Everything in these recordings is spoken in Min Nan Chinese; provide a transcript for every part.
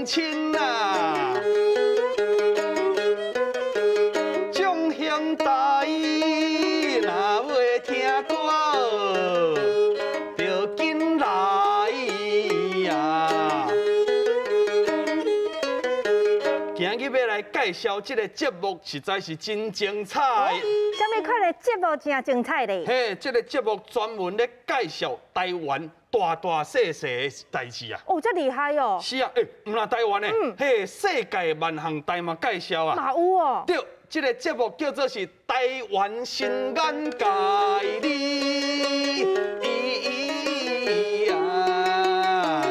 親啊，眾兄弟若欲聽歌，就緊來啊！今日欲來介紹這个節目，實在是真精彩。啥物款的節目誠精彩咧？嘿，這个節目專門咧介紹台灣大大細細的代誌啊！哦，這厲害哦！是啊，欸，毋但台灣的，嘿，世界萬項台嘛介紹啊！嘛有哦。對，這个節目叫做是台灣新眼界哩啊！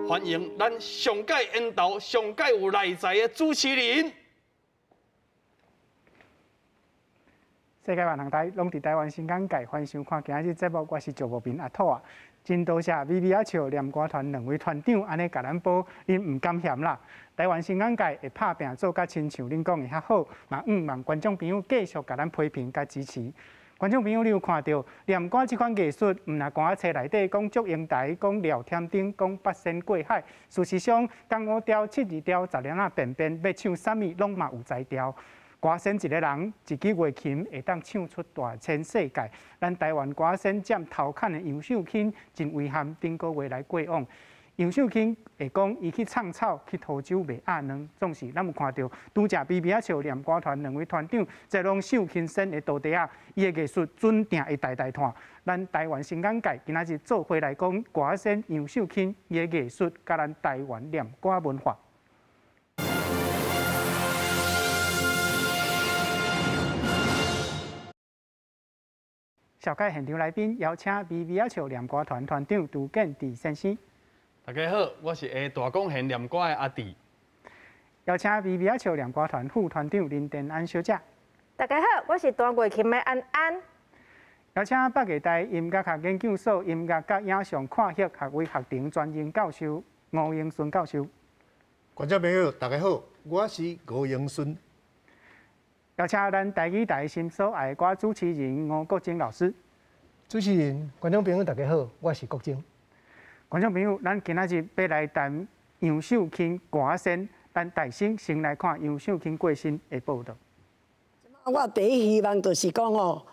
歡迎咱上蓋緣投、上蓋有內在的主持人。世界萬項台攏佇台灣新眼界，歡迎收看今日節目，我是趙無平阿兔啊。真多謝微微仔笑念歌團兩位團長按呢共咱報，恁毋甘嫌啦。台灣新眼界會拍拚做甲親像恁講的遐好，嘛向望觀眾朋友繼續共咱批評佮支持。觀眾朋友，你有看著念歌這款藝術，毋但歌仔冊內底講祝英台、講廖添丁、講八仙過海，事實上，江湖調、七字調、雜音仔便便，欲唱啥物攏嘛有才調。歌仙一个人，一支月琴會當唱出大千世界。咱台灣歌仙佔頭殼的楊秀卿，真遺憾，頂個月來過往。楊秀卿會講，伊去藏草、去土州賣鴨卵，總是咱有看著，拄才微微仔笑念歌團兩位團長，這攏秀卿仙的徒弟仔，伊的藝術準定會代代傳。咱台灣新眼界今仔日做伙來講歌仙楊秀卿伊的藝術，佮咱台灣念歌文化。紹介現場來賓，邀請微微仔笑念歌團團長杜建志先生。大家好，我是下大廣弦念歌的阿志。邀請微微仔笑念歌團副團長林典安小姐。大家好，我是彈月琴的安安。邀請北藝大音樂學研究所音樂佮影像看戲學位學程專任教授吳英順教授。觀眾朋友，大家好，我是吳英順。邀請咱台語台心所愛的歌主持人吳國楨老師。主持人、觀眾朋友，大家好，我是國楨。觀眾朋友，咱今仔日欲來談楊秀卿歌仙，咱大先先來看楊秀卿過身的報導。我第一希望就是講哦，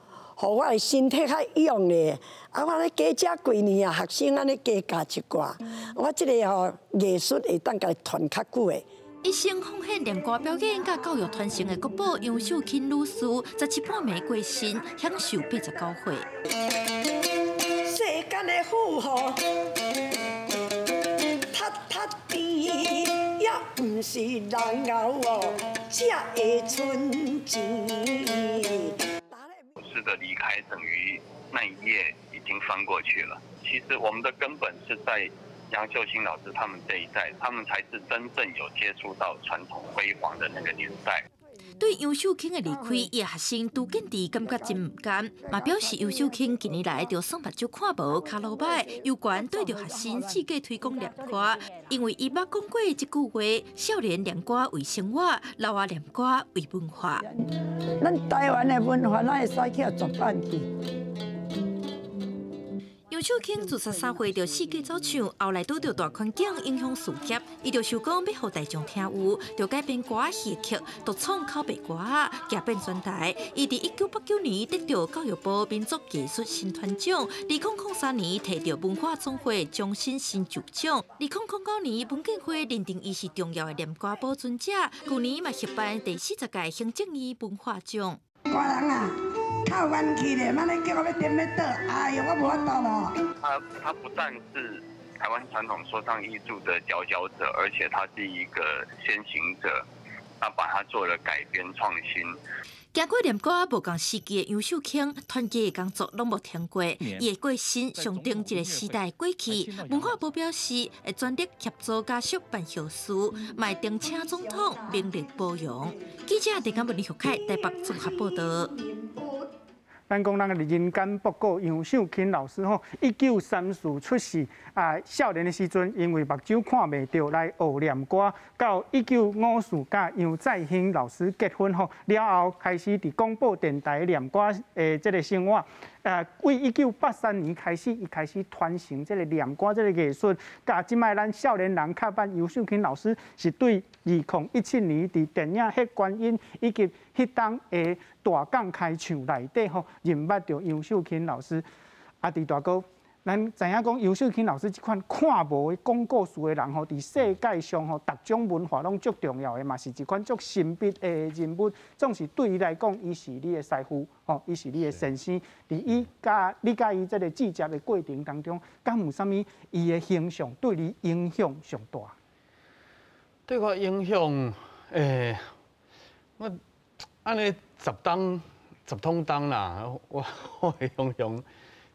予我的身體較勇咧。啊，我咧加遮幾年啊，學生按呢加教一寡，我這个吼藝術會當共伊傳較久的。一生奉獻念歌表演佮教育傳承的國寶楊秀卿女士，十七半暝過身，享壽89歲。世間的富豪，踢踢甜，也毋是人熬哦，才會存錢。老師的離開等於那一頁已經翻過去了。其實我們的根本是在楊秀卿老師他們這一代，他們才是真正有接觸到傳統輝煌的那個年代。對楊秀卿的離開，伊的學生杜建志感覺真毋甘，嘛表示楊秀卿近年來就算目睭看無、跤路䆀，猶懸帶著學生四界推廣念歌，因為伊捌講過這句話：少年念歌為生活，老仔念歌為文化。咱台灣的文化，咱會使去予絕版去。楊秀卿自13歲就四界走唱，後來拄著大環境影響事業，伊就想講欲予大眾聽有，就改編歌仔戲曲，獨創口白歌仔，行遍全台。伊佇1989年得著教育部民族藝術新團獎，2003年提著文化總會終身成就獎，2009年文建會認定伊是重要的念歌保存者，舊年嘛獲頒第40屆行政院文化獎。歌人啊！較冤去咧，按呢叫我欲顛欲倒，哎喲，我無法度咯。他不但是台灣傳統說唱藝術的佼佼者，而且他是一個先行者，他把它做了改編創新。行過念歌無仝時期的楊秀卿，團結的工作攏無停過。伊的過身象徵一個時代過去。文化部表示會全力協助家屬辦後事，嘛會呈請總統明令褒揚。記者鄭嘉文、李玉凱台北綜合報導。咱講咱个人間報告楊秀卿老師吼，1934出世啊，少年的時陣因為目睭看袂著來學念歌，到1954佮楊再興老師結婚吼，了後開始佇廣播電台念歌的這个生活。為1983年開始，伊開始傳承這个念歌這个藝術，佮這擺咱少年人較捌游秀卿老師，是對2017年佇電影《血觀音》以及彼當的大港開唱內底吼，認捌著游秀卿老師。啊，鄭大哥，咱知影講游秀卿老師這款看無的講故事的人吼，佇世界上吼，逐種文化攏足重要的，嘛是一款足神秘的人物。總是對伊來講，伊是你的師傅，吼，伊是你的先生。佇伊佮你佮伊這个接觸的過程當中，敢有啥物伊的形象對你影響上大？對我影響，我按呢十冬十通冬啦，我會雄雄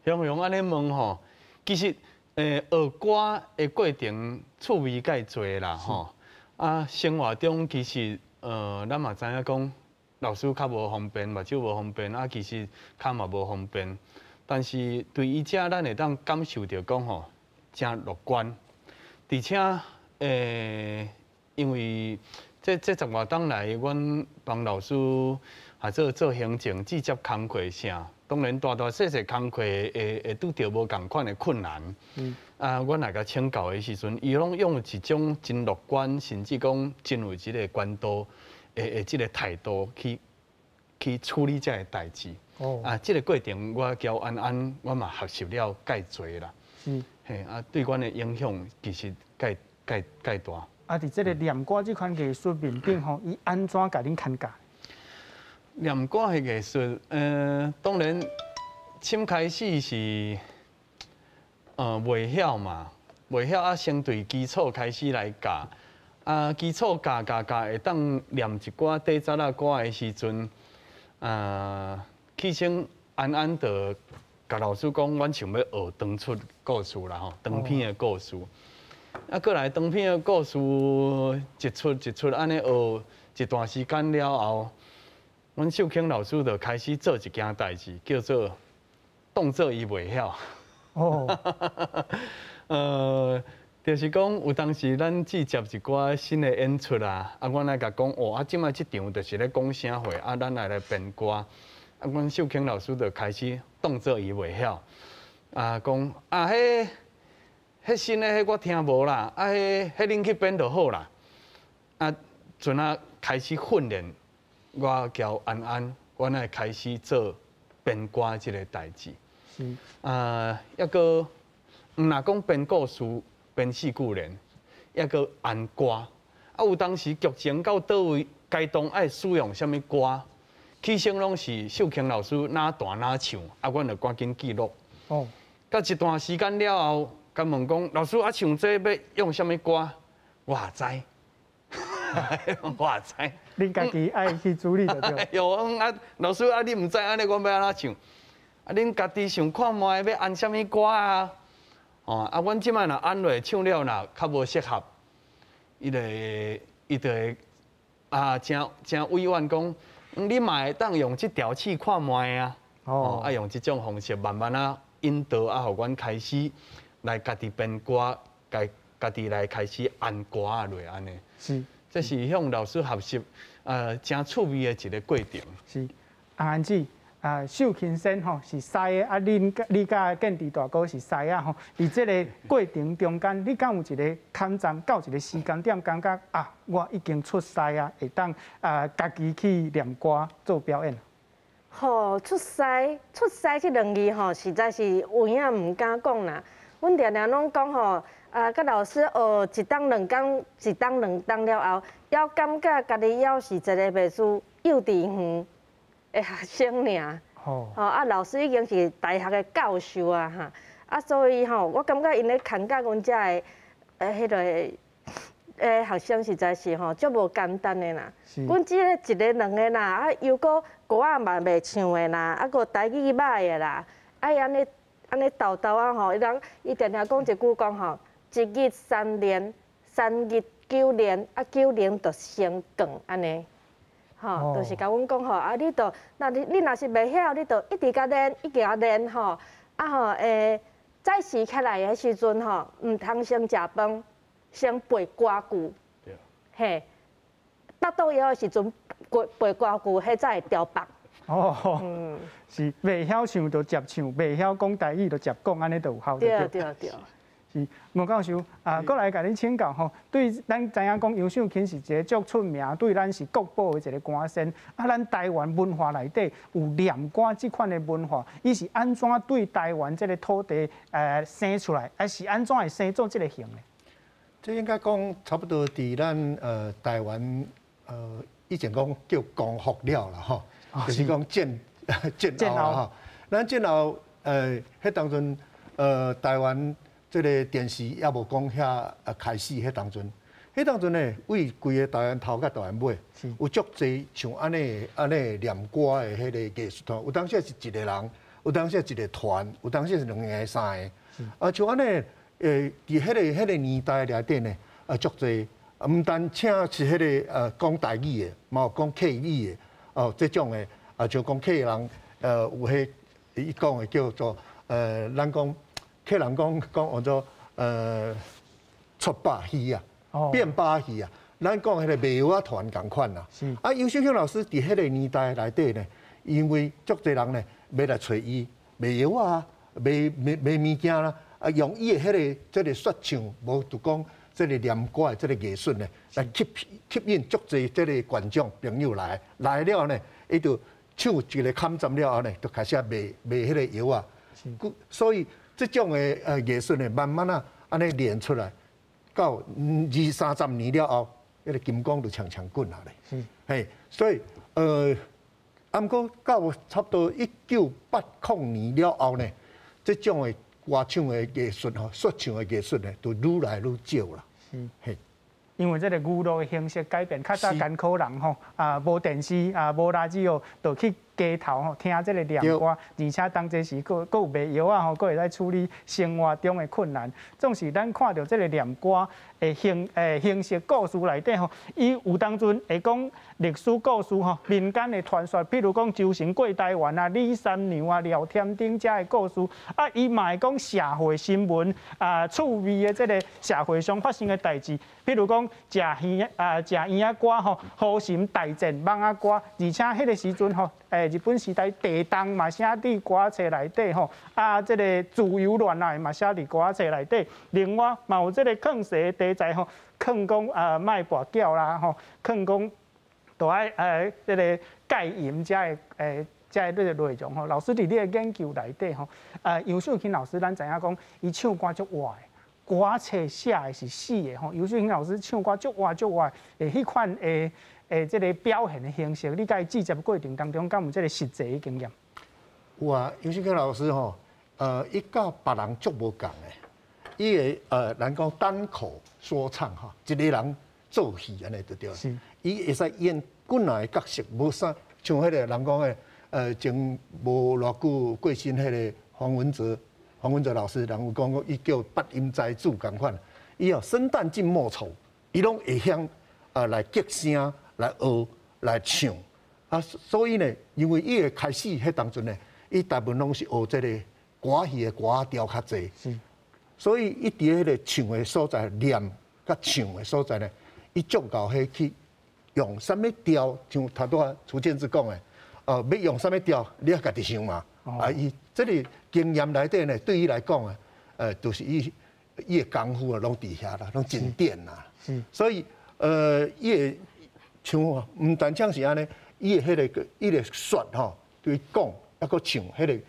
雄雄按呢問吼，其實學歌的過程趣味蓋濟啦吼，啊生活中其實咱嘛知影講老師較無方便，目睭無方便，啊其實跤嘛無方便，但是對伊遮咱會當感受著講吼，誠樂觀，而且因為這十外冬來，阮幫老師啊做做行政，直接工課啥，當然大大細細工課會拄著無仝款的困難。啊，阮來共請教的時陣，伊攏用一種真樂觀，甚至講真有這个管道的這个態度去處理這个代誌。啊，這个過程我交安安，我嘛學習了蓋濟啦。嘿，啊，對阮的影響其實蓋蓋蓋大。啊，佇這个念歌這款藝術面頂吼，伊按怎共恁牽教？念歌的藝術，當然，先開始是，袂曉嘛，袂曉啊，先對基礎開始來教，啊，基礎教教教，會當念一寡底層仔歌的時陣，啊，起先安安就共老師講，阮想欲學長出故事啦吼，長篇的故事。啊，過來長篇的故事一出一出按呢學一段時間了後，阮秀卿老師就開始做一件代誌，叫做當做伊袂曉。就是講有當時咱接一寡新的演出啊，啊，阮來共講，哦，啊，這擺這場就是咧講啥貨，啊，咱來編歌。啊，阮秀卿老師就開始當做伊袂曉，啊，講啊，彼新的彼我聽無啦，啊，彼恁去編就好啦。啊，陣仔開始訓練，我交安安，阮來開始做編歌這个代誌。啊，抑閣毋若講編故事、編四句聯，抑閣按歌。啊，有當時劇情到佗位階段愛使用啥物歌，起先攏是秀卿老師哪彈哪唱，啊，阮就趕緊記錄。到一段時間了後，共問講老師啊，唱這欲用啥物歌？我知，我知。恁家己愛去處理就對。有啊，老師啊，你毋知按呢，阮欲按怎唱？啊，恁家己想看覓欲按啥物歌啊？哦，啊，阮這擺若按落唱了，若較無適合，伊就會啊，誠誠委婉講，你嘛會當用這條試看覓啊。哦，啊，用這種方式慢慢仔引導啊，予阮開始來家己編歌，家己來開始按歌仔落按呢。這是向老師學習，誠趣味的一个過程。是，安安姊，啊，秀卿先吼是師的，啊，恁你佮建治大哥是師仔吼，佇這个過程中間，你敢有一个坎站到一个時間點，感覺啊，我已經出師啊，會當啊，家己去念歌做表演。吼，出師出師這兩字吼，實在是有影毋敢講啦。阮定定攏講吼，啊，佮老師學一冬兩冬，一冬兩冬了後，猶感覺家己猶是一个袂輸幼稚園的學生爾。吼啊，老師已經是大學的教授啊，哈，啊，所以吼，我感覺𪜶咧牽教阮遮的彼个學生實在是吼足無簡單的啦。阮這个一个兩个啦，啊，又閣歌仔嘛袂唱的啦，啊，閣台語䆀的啦，啊，按呢按呢沓沓仔吼，伊人伊定定講一句講吼，一日三練，三日九練，啊九練就成鋼按呢。吼，就是共阮講吼，啊，你著，若你若是袂曉，你著一直共練，一直共練吼，啊吼，早時起來的時陣吼，毋通先食飯，先背歌句。嘿，腹肚枵的時陣背背歌句，彼才會牢腹。哦，是袂曉唱就接唱，袂曉講台語就接講，按呢就有效。對對對。是吳教授啊，閣來共你請教吼，對咱知影講楊秀卿是一个足出名，對咱是國寶的一个歌星。啊，咱台灣文化內底有念歌這款的文化，伊是按怎對台灣這个土地生出來，還是按怎會生做這个型呢？這應該講差不多佇咱台灣以前講叫光復了啦吼，就是講戰後吼。咱戰後彼當陣台灣。這个電視猶無講遐開始，彼當陣呢，為規个台灣頭佮台灣尾，有足濟像按呢按呢念歌的彼個藝術團，有當時是一個人，有當時是一個團，有當時是兩个、三个。啊，像按呢，佇彼個年代內底呢，啊，足濟，毋但請是彼个講台語的，嘛有講客語的，哦，這種的，啊，就講客人，有彼伊講的叫做，咱講。客人講講叫做出百戲啊，變百戲啊，咱講彼个賣藥仔團仝款啦。啊，楊秀卿老師佇彼个年代內底呢，因為足濟人呢欲來揣伊賣藥啊，賣賣賣物件啦，啊，用伊的彼个這个說唱，無就講這个念歌的這个藝術呢，來吸引足濟這个觀眾朋友來，來了呢，伊就唱一个坎站了後呢，就開始賣賣彼個藥仔。所以。這種的藝術呢，慢慢啊，按呢練出來，到二三十年了後，彼个金剛就長長滾啊咧。嘿，所以毋過到差不多1980年了後呢，這種的歌唱的藝術吼，說唱的藝術呢，就愈來愈少啦。嘿。因為這个娛樂的形式改變，較早艱苦人吼啊，無電視啊，無垃圾哦，就去街頭吼聽這个念歌，而且當這時閣閣有賣藥仔吼，閣會使處理生活中的困難。總是咱看著這个念歌的形式故事內底吼，伊有當陣會講歷史故事吼，民間的傳說，比如講周成過台灣啊、李三娘啊、廖添丁遮的故事，啊，伊嘛會講社會新聞啊、趣味的這个社會上發生的代誌，比如講食魚啊、食圓仔歌吼，虎心大戰蠓仔歌，而且彼个時陣吼，日本時代地動嘛寫佇歌冊內底吼，啊，這个自由戀愛嘛寫佇歌冊內底，另外嘛有這个勸世的題材吼，勸講啊莫跋筊啦吼，勸講都愛這个戒淫遮的遮个內容吼。老師佇你的研究內底吼，楊秀卿老師咱知影講，伊唱歌足活的。歌冊寫的是死的吼，楊秀卿老師唱歌足活足活的，彼款的這个表現的形式，你佮伊制作過程當中，敢有這个實際的經驗？有啊，楊秀卿老師吼，伊佮別人足無仝的，伊會咱講單口說唱吼，一个人做戲按呢就對。伊會使演幾若個角色，無啥像彼个人講的，前無偌久過身彼个黃文哲。黃文哲老師，人有講過，伊叫八音才子仝款，伊哦生旦淨末丑，伊攏會曉來激聲、來學、來唱啊。所以呢，因為伊會開始彼當陣呢，伊大部分攏是學這个歌戲的歌調較濟，所以伊佇彼个唱的所在、念佮唱的所在呢，伊足𠢕彼去用啥物調，像頭拄仔楚建志講的，欲用啥物調，你愛家己想嘛。啊，伊這个經驗內底呢，對伊來講啊，就是伊的功夫啊，攏佇遐啦，攏沉澱啦。所以，伊會像毋單止是按呢，伊的彼个伊的說吼，對講抑閣唱彼个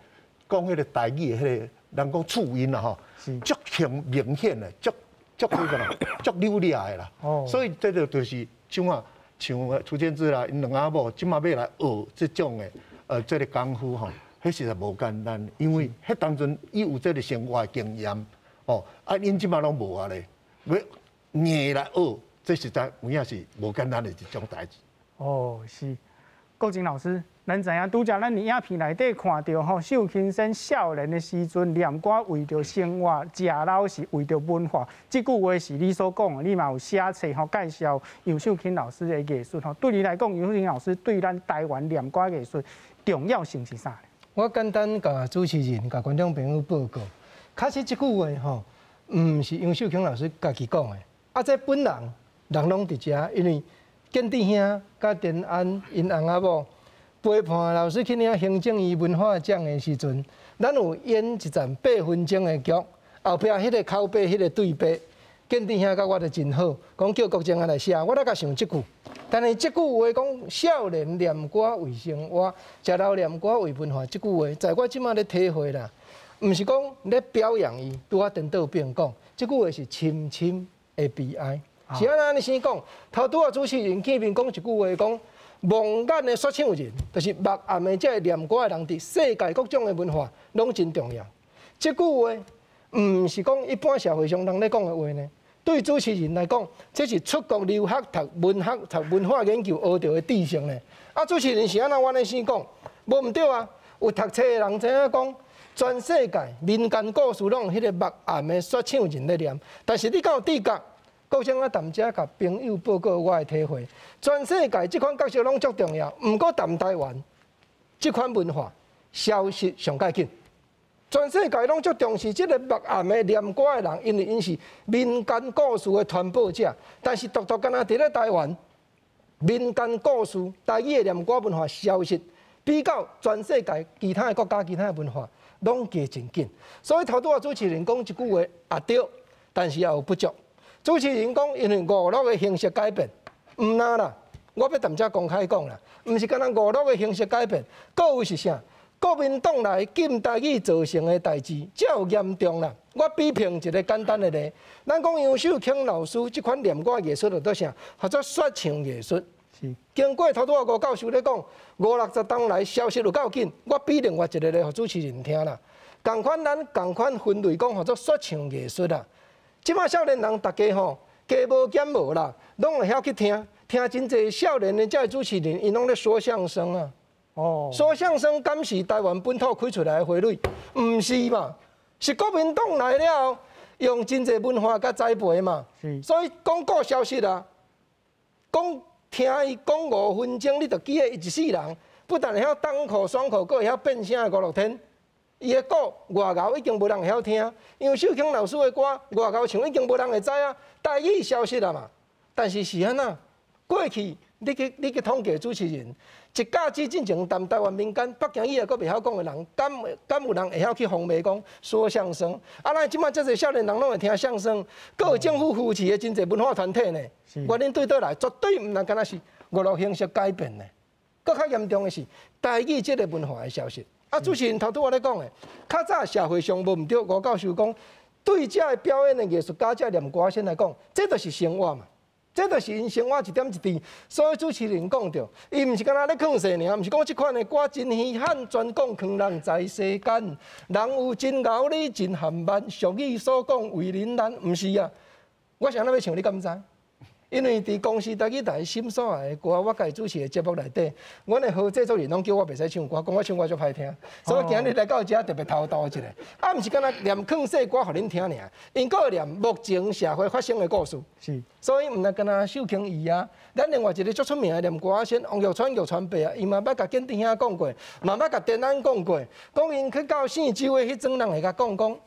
講彼个台語的彼个人講趣音啦吼，足強明顯的，足足彼个啦，足流利的啦。所以這个就是像啊，像楚建志啦，𪜶兩翁仔某這馬欲來學這種的，這个功夫吼。彼實在無簡單，因為彼當陣伊有這个生活的經驗，哦，啊，𪜶這馬攏無啊咧，欲硬來學，這實在有影是無簡單的一種代誌。哦，是，國珍老師，咱知影拄才咱佇影片內底看著吼，秀卿先少年的時陣念歌為著生活，食老是為著文化。這句話是你所講的，你嘛有寫冊吼介紹楊秀卿老師的藝術吼。對你來講，楊秀卿老師對咱台灣念歌藝術重要性是啥？我簡單共主持人、共觀眾朋友報告，確實這句話吼，毋是楊秀卿老師家己講的，啊，這本人人攏佇遮，因為建志兄佮田安𪜶翁仔某，陪伴老师去领行政院文化奖的时阵，咱有演一阵8分钟的剧，后壁彼个口白、彼个对白，建智兄佮我就真好，讲叫国政仔来写，我咧共想这句。但是这句话讲少年念歌为生活，食老念歌为文化，这句话在我这马咧体会啦，毋是讲咧表扬伊，拄仔颠倒变讲，这句话是深深的悲哀。是按怎呢先讲？头拄仔主持人见面讲一句话，讲盲眼的说唱人，就是目暗的这个念歌的人，伫世界各种的文化拢真重要。这句话毋是讲一般社会上人咧讲的话呢。对主持人来讲，这是出国留学读文学、读文化研究学著的知识呢。啊，主持人是按怎我咧先讲？无毋对啊！有读册的人知影讲，全世界民间故事拢有彼个目暗的说唱人咧念，但是你敢有知觉？国政啊，踮遮共朋友报告我的体会，全世界这款角色拢足重要，毋过踮台湾这款文化消失上盖紧。全世界拢足重视这个目暗的念歌的人，因为𪜶是民间故事的传播者。但是独独干焦伫咧台湾，民间故事、台语的念歌文化消失，比较全世界其他的国家、其他的文化拢加真紧。所以头拄仔主持人讲一句话也对，但是也有不足。主持人讲，因为娱乐的形式改变，毋那啦，我欲踮遮公开讲啦，毋是干焦娱乐的形式改变，阁有是啥？国民党来禁台语造成的代志，才有严重啦。我比评一个简单的例，咱讲杨秀卿老师这款念歌艺术叫做啥？叫做说唱艺术。是。经过头拄仔吴教授咧讲，五六十冬来消失有够紧。我比另外一个例，予主持人听啦。仝款咱仝款分类讲，叫做说唱艺术啦。这马少年人逐家吼，加无减无啦，拢会晓去听，听真济少年的这个主持人，𪜶拢咧说相声啊。哦，说相声敢是台湾本土开出来的花蕊？毋是嘛？是国民党来了后，用真济文化共栽培嘛。所以讲故消失啊，讲听伊讲5分钟，你就记得伊一世人。不但会晓单口、双口，阁会晓变声的五乐天。伊的歌外敖已经无人会晓听，杨秀卿老师的歌外敖唱已经无人会知啊，台语消失了嘛。但是是按怎？过去你去统计主持人，一甲子进前，踮台湾民间北京语也阁袂晓讲的人，敢有人会晓去风靡讲说相声？啊，咱这马遮济少年人拢会听相声，阁有政府扶持的真济文化团体呢。原因对佗来？绝对毋但干焦是娱乐形式改变呢。阁较严重的是台语这个文化的消失。啊，主持人头拄仔咧讲的，较早社会上无毋对，吴教授讲，对这个表演的艺术家、这念歌先来讲，这就是生活嘛，这就是𪜶生活一点一滴。所以主持人讲著，伊毋是干焦咧囥势尔，毋是讲这款的歌真稀罕，全讲囥人在世间，人有真𠢕，你真含慢，俗语所讲为人难，毋是啊。我是按怎欲唱，你敢知？因为伫公视台语台心所爱的歌，我家己主持的节目内底，阮的好制作人拢叫我袂使唱歌，讲我唱歌足歹听，所以今日来到遮特别偷渡一下。啊，毋是干焦念囥细歌予恁听尔，𪜶阁会念目前社会发生的故事。是，所以毋但干焦秀卿伊啊，咱另外一个足出名的念歌先王玉川玉川伯啊，伊嘛捌共建智兄讲过，嘛捌共田安讲过，讲𪜶去到姓周的彼阵人会共讲讲，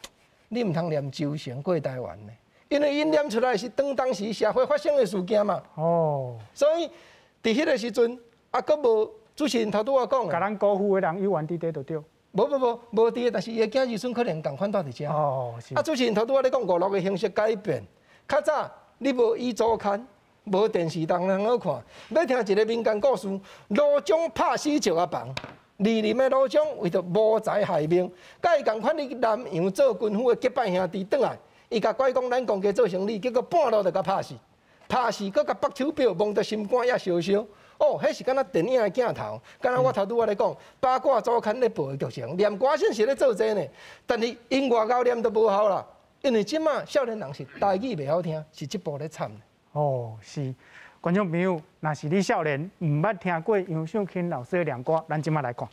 你毋通念周成过台湾呢。因为𪜶念出来是当时社会发生的事件嘛。哦。所以伫彼个时阵，啊，阁无主持人头拄仔讲的。共咱辜负的人犹原伫佇就对。无无无，无伫的，但是伊的囝儿孙可能仝款蹛伫遮。哦，是。啊，主持人头拄仔咧讲娱乐的形式改变，较早你无伊周刊，无电视通好看，欲听一个民间故事，罗章拍死石仔房，二林的罗章为著谋财害命，佮伊仝款去南洋做军夫的结拜兄弟转来。伊共拐讲咱公家做生理，结果半路就共拍死，拍死，阁共缚手表，摸著心肝也烧烧。哦，彼是敢若电影的镜头，敢若我头拄仔咧讲，八卦周刊咧报的剧情，念歌先是咧做这呢，但是𪜶外敖念都无效啦，因为这马少年人是台语袂晓听，是这步咧惨。哦，是，观众朋友，若是你少年毋捌听过杨秀卿老师的念歌，咱这马来看。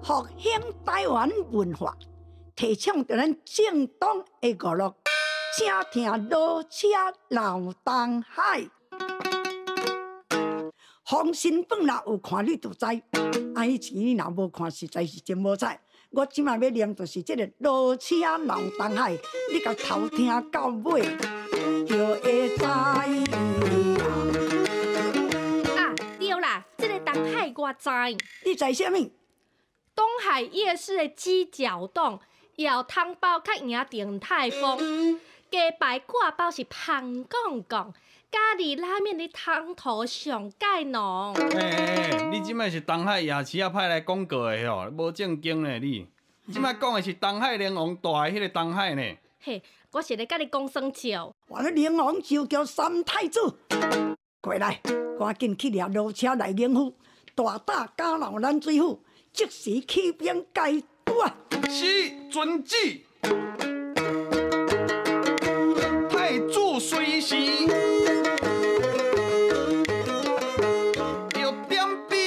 复兴台湾文化，提倡著咱正统的娱乐，请听罗车闹东海。封神榜若有看，你就知；啊，以前你若无看，实在是真无彩。我这马欲念就是这个罗车闹东海，你共头听到尾。就会知。啊，对啦，这个东海我知。你知啥物？东海夜市的鸡脚冻，枵汤包较赢鼎泰丰，鸡排割包是芳公公，咖喱拉面的汤头上盖浓。欸，你这摆是东海夜市仔派来广告的吼，无正经呢你。这摆讲的是东海龙王大的彼个东海呢。嘿，我是咧佮你讲耍笑。我咧龙王就叫三太子过来，赶紧去掠骡车来宁府，大胆加闹咱水府，即时起兵解拄啊！是，遵旨。太子随时要点兵，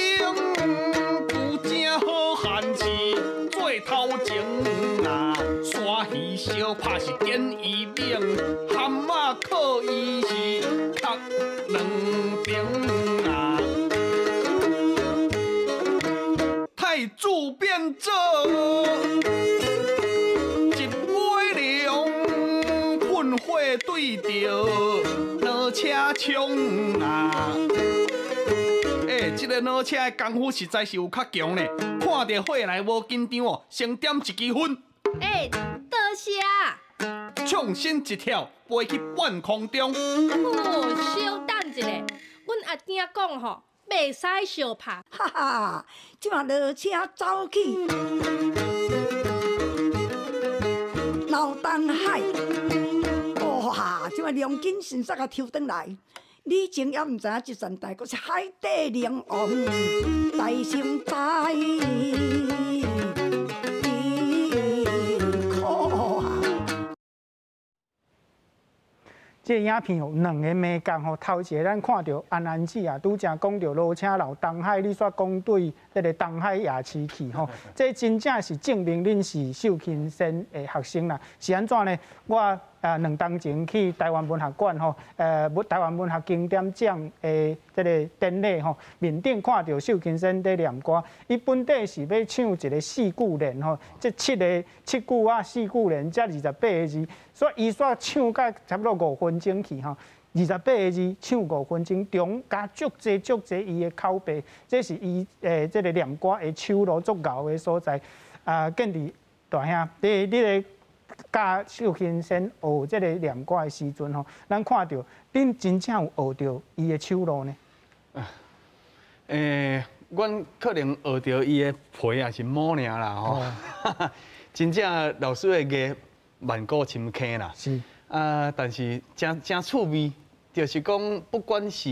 有正好汉士做头前啊，山鱼相拍是见伊猛，蛤蟆靠伊是壳两边啊。太子变做一尾龙，喷火对著骡车冲啊！欸，这个骡车的功夫实在是有较强呢，看著火来无紧张哦，先点一支烟。欸，多谢。创身一跳，飞去半空中。哦，稍等一下，阮阿囝讲吼，袂使相拍。哈哈，这马骡车走去闹东海，哇！这马龙筋迅速啊抽转来。李靖也毋知影这阵代，阁是海底龙王大心在。这个影片有两个美感吼，头一个咱看著安安子啊，拄才讲著骡车老东海，你煞讲对彼个东海夜市去吼，这真正是证明恁是秀琴仙的学生啦。是按怎呢？我两当前去台湾文学馆吼，台湾文学经典奖的这个典礼吼，面顶看著秀琴仙伫念歌，伊本底是欲唱一个四句联吼，这七个七句仔四句联，才28个字，所以伊煞唱到差不多5分钟去吼，28个字唱5分钟，中加足济足济伊的口白，这是伊这个念歌的手路足𠢕的所在。啊，建志大兄，你咧教秀琴仙学这个念歌的时阵吼，咱看著恁真正有学著伊的手路呢？阮可能学著伊的皮也是毛尔啦吼。真正老师的艺万古深坑啦。是。啊，但是真真趣味，就是讲不管是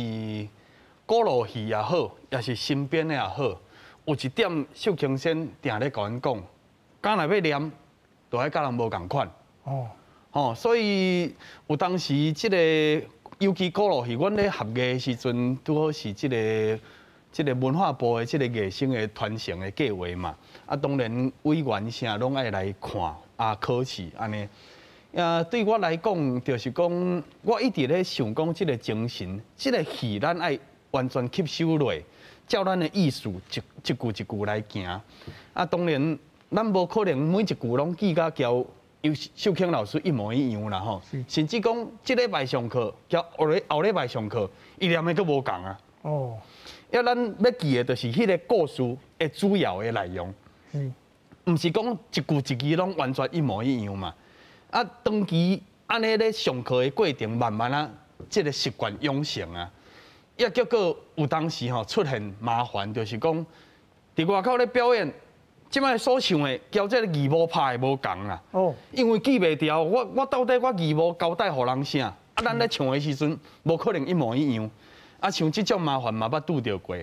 古老戏也好，也是新编的也好，有一点秀琴仙定咧共阮讲，敢若欲念，就爱佮人无仝款。哦。吼，所以有当时这个，尤其古老戏，阮咧学艺的时阵，拄好是这个文化部的这个艺生的传承的计划嘛。啊，当然委员啥拢爱来看啊，考试按呢。啊，对我来讲，就是讲，我一直咧想讲，这个精神，这个戏，咱爱完全吸收落，照咱的意思一一句一句来行。啊，当然，咱无可能每一句拢记甲交秀卿老师一模一样啦吼。甚至讲，这礼拜上课，交后礼拜上课，伊念的阁无仝啊。哦。要咱欲记的，就是彼个故事的主要的内容。毋是讲一句一句拢完全一模一样嘛。啊，长期按呢咧上课的过程，慢慢啊，这个习惯养成啊，也结果有当时吼出现麻烦，就是讲伫外口咧表演，这摆所唱的交这个字幕拍的无仝啦。哦。因为记袂牢，我到底我字幕交代予人啥？啊，咱咧唱的时阵，无可能一模一样。啊，像这种麻烦嘛捌拄著过，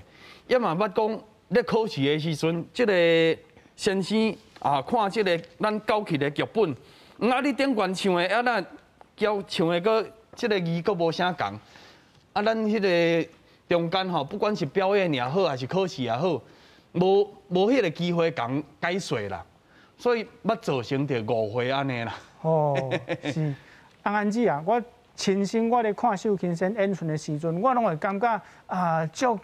也嘛捌讲咧考试的时阵，这个先生啊，看这个咱交去的剧本。啊！你顶悬唱的，啊，咱交唱的阁这个字阁无啥仝。啊，咱彼个中间吼，不管是表演也好，还是考试也好，无彼个机会共解说啦，所以捌造成著误会按呢啦。哦，是。安安子啊，我亲身我咧看秀琴仙演出的时阵，我拢会感觉啊，足，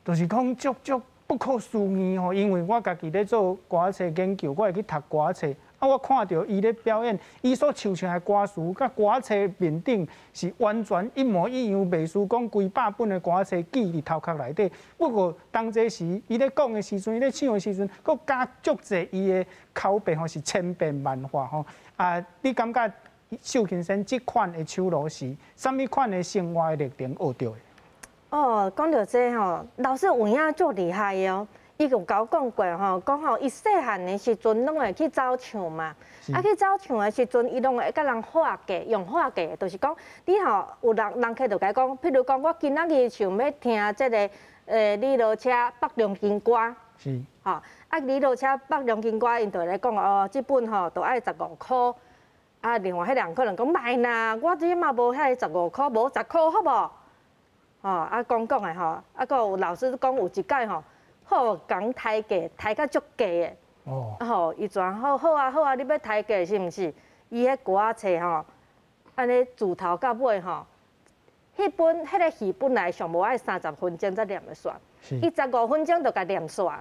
就是讲足足不可思议吼，因为我家己咧做歌册研究，我会去读歌册。啊，我看著伊咧表演，伊所唱出來歌詞佮歌冊面頂是完全一模一樣，袂輸講幾百本的歌冊記佇頭殼內底。不過當這時，伊咧講的時陣，伊咧唱的時陣，閣加足濟伊的口白吼，是千變萬化吼。啊，你感覺秀琴先這款的手路是啥物款的生活的歷程學著的？哦，講著這吼，老師有影足厲害的哦。伊有共我講過吼，講吼伊細漢的時陣攏會去走唱嘛，啊去走唱的時陣，伊攏會共人喊價，用喊價，就是講你吼有人人客就共伊講，譬如講我今仔日想欲聽這个李羅車北龍金歌，吼啊李羅車北龍金歌，𪜶就來講哦，這本吼就愛十五箍，啊另外彼人可能講莫啦，我這嘛無遐十五箍，無十箍好無？吼啊講講的吼，啊閣有老師講有一擺吼。好，共抬價，抬甲足低的。哦。啊吼，伊全好好啊好啊，你欲抬價是毋是？伊彼歌冊吼，按呢自頭到尾吼，彼本彼个戲本來上無愛30分鐘才念會煞，伊十五分鐘就共念煞。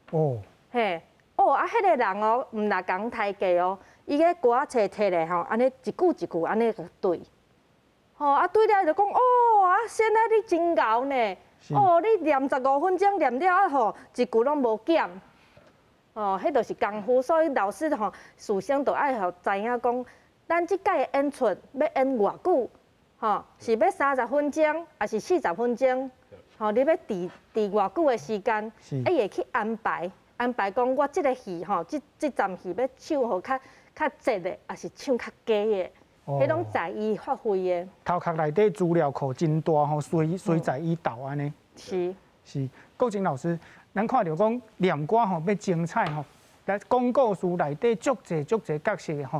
哦。嘿，哦啊，彼个人哦，毋若共抬價哦，伊彼歌冊提來吼，按呢一句一句按呢對。吼啊對了，就講哦啊，先生你真𠢕呢。哦，你念十五分鐘念了啊吼，一句攏無減。哦，彼就是功夫，所以老師吼事先就愛予知影講，咱這擺的演出欲演偌久，吼是欲30分鐘，抑是40分鐘？吼，你欲佇佇偌久的時間，啊伊會去安排安排講，我這个戲吼，這這站戲欲唱予較較濟的，抑是唱較假的。彼攏在伊發揮的。頭殼內底資料庫真大吼，隨隨在伊鬥按呢。是。是，國珍老師，咱看著講念歌吼欲精彩吼，來講故事內底足濟足濟角色的吼，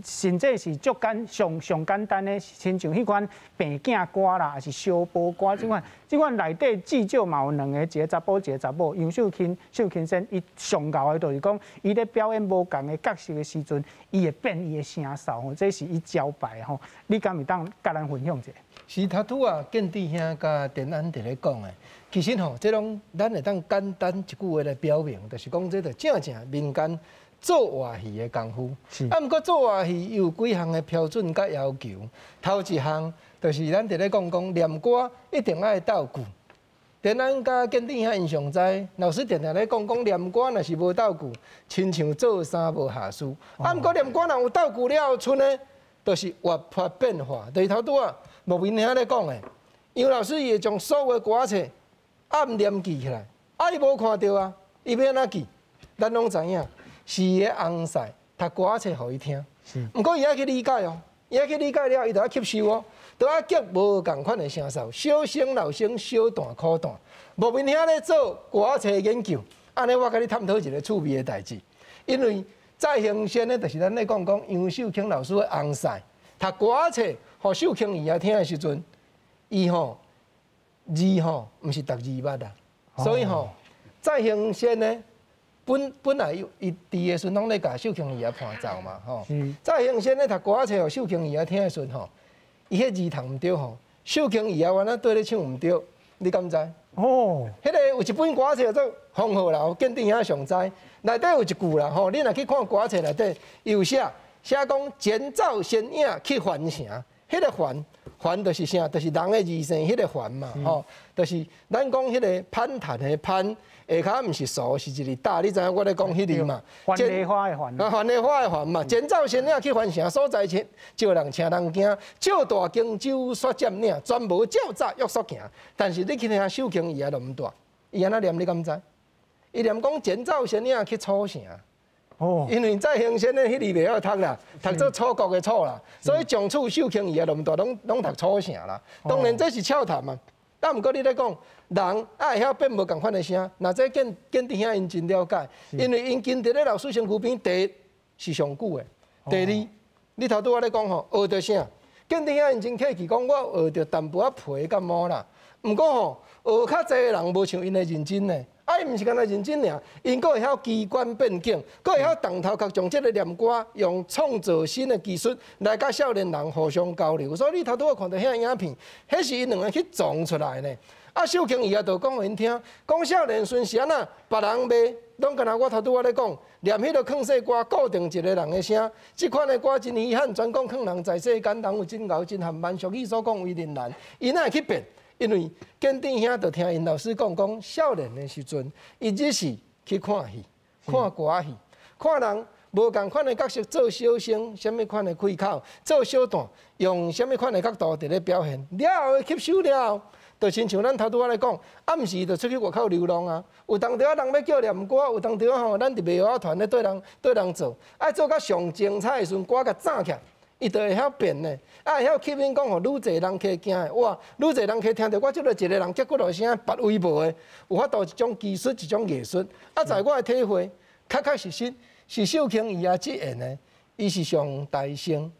甚至是足簡上上簡單的，親像彼款病囝歌啦，抑是相報歌這款，這款內底至少嘛有兩个，一个查埔，一个查某。楊秀卿、秀卿先伊上𠢕的就是講，伊咧表演無仝的角色的時陣，伊會變伊的聲調吼，這是伊招牌吼。你敢會當佮咱分享一下？是頭拄仔，建智兄佮田安佇咧講的，其實吼，這攏咱會當簡單一句話來表明，就是講這就正正民間做活戲的功夫。啊，毋過做活戲有幾項的標準佮要求。頭一項就是咱佇咧講講念歌一定愛鬥句。田安佮建智兄𪜶上知，老師定定咧講講念歌若是無鬥句，親像做衫無瑕疵。啊，毋過念歌若有鬥句了後，賰呢，就是活潑變化。就是頭拄仔牧民兄咧講的，楊老師伊會將所有的歌冊暗念記起來，啊，伊無看著啊，伊欲按怎記？咱攏知影。是伊的翁婿讀歌冊予伊聽，毋過伊愛去理解哦，伊愛去理解了，伊就愛吸收哦，就愛激無仝款的聲調，小聲、老聲、小段、苦段。牧民兄咧做歌冊研究，按呢我共你探討一个趣味的代誌，因為蔡興先呢，就是咱咧講講楊秀卿老師的翁婿讀歌冊予秀卿姨仔聽的時陣，伊吼字吼毋是逐字捌啦，所以吼蔡興先呢。本本來伊佇的時陣攏咧共秀卿姨仔伴奏嘛，吼。蔡興先咧讀歌冊予秀卿姨仔聽的時陣吼，伊彼字讀毋對吼，秀卿姨仔原來對咧唱毋對，你敢知？哦，彼个有一本歌冊叫做《風雨樓》，建智兄上知，內底有一句啦，吼，你若去看歌冊內底，伊有寫寫講前奏先影去凡城，彼个凡凡就是啥？就是人的字姓，彼个凡嘛，吼，就是咱講彼个攀談的攀。下跤毋是數，是一个大，你知影我咧講彼字嘛？樊梨花的樊。啊，樊梨花的樊嘛，前奏先領去凡城所在，請招人請人驚，照大荊州煞佔領，全無照早約束行。但是你去聽秀卿伊也毋大，伊按怎念你敢知？伊念講前奏先領去楚城。哦。因為蔡興先的彼字袂曉讀啦，讀做楚國的楚啦，所以從此秀卿伊也毋大，攏攏讀楚城啦。當然這是笑談嘛。啊，毋過你咧講，人愛會曉變無仝款的聲，若這建建智兄𪜶真了解，因為𪜶跟佇咧老師身軀邊，第一是上久的，第二，你頭拄仔咧講吼，學著啥？建智兄𪜶真客氣，講我學著淡薄仔皮佮毛啦。毋過吼，學較濟的人無像𪜶的認真呢。啊，伊毋是干焦認真爾，𪜶閣會曉機關變景，閣會曉動頭殼將這个念歌用創造新的技術來佮少年人互相交流。所以你頭拄仔看著遐影片，彼是𪜶兩个去撞出來呢。啊，秀卿伊也就講予𪜶聽，講少年時是按怎，別人罵，攏敢若我頭拄仔咧講，念彼个勸世歌，固定一个人的聲。這款的歌真遺憾，全講勸人在世間，人有真𠢕真含慢，俗語所講為人難，伊哪會去變？因為建鎮兄就聽𪜶老師講，講少年的時陣，伊只是去看戲、看歌戲、看人無仝款的角色做小生，啥物款的開口，做小旦，用啥物款的角度佇咧表現，了後吸收了後，就親像咱頭拄仔咧講，暗時就出去外口流浪啊。有當時仔人欲叫念歌，有當時仔吼，咱佇袂曉團咧對人對人做，愛做甲上精彩的時陣，歌共炸起來。伊就會曉變呢，啊會曉吸引講，予愈濟人客驚的，哇！愈濟人客聽著我這个一個人結骨落聲，別位無的，有法度一種技術，一種藝術。啊，在我的體會，確確實實是秀卿伊仔這演的，伊是上大聲，